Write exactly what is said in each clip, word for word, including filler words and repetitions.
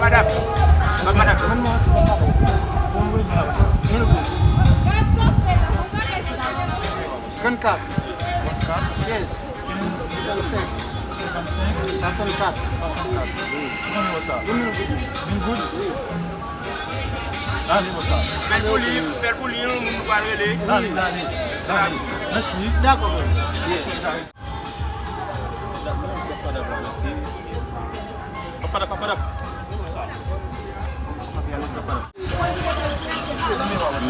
Madam, madam. Trannkat. Senk. Swasannkat. Mil goud. Fè l pou li, fè l pou li, yon moun nou pral rele. Dale, dale, dale. Mèsi. Dakò, frè. Mèsi. Papa dap, papa dap.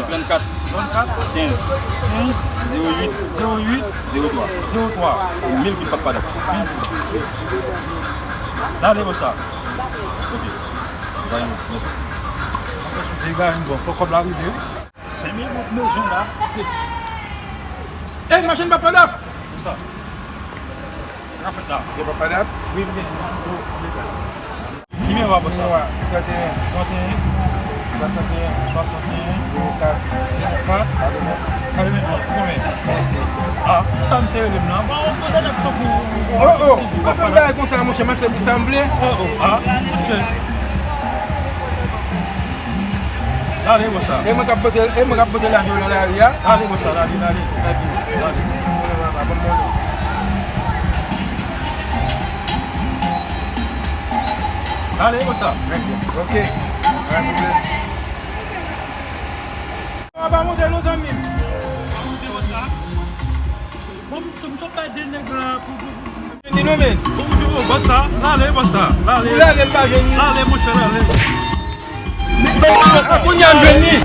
Trannkat. Trannkat. Kenz. Kenz. Zewo uit. Zewo uit. Zewo twa. Zewo twa. Mil goud papa dap. Mil goud. Dale konsa. Ok. Bay nou, mèsi. Anfè sou dega, bon, fò kòb la rive, wi. Senk mil goud bezwen la, se. Ey, machin papa dap! Sa. Sa ka fèt la? Yo papa dap? Wi, wi, wi. Nimewo a, bòs la. Nimewo a, trannteyen. Trannteyen. Swasanteyen. Swasanteyen. Zewo kat. Zewo kat. Katreven. Katreven. Konbyen? A, pou sa misye rele m nan. Bon, ou poze nèg tankou ou. Oh, oh, pa fè m bagay konsa, monchè, m ap fè pou sa m vle. Oh, oh, a, monchè. Dale, bòs la. E mwen k ap pote, e mwen k ap pote lajan nan lari a. Dale, bòs la, dale, dale. Dale. Dale, bòs la. Ok. Pa pwoblèm. Sa va monte non, zanmi m. Bon, m sot bay de nèg la pou, pou, pou. Vini non, men. Bonjou, bòs la. Lale, bòs la. Lale. Ou lale, m pa jwenn li. Lale, monchè, lale. Kounye a m jwenn li.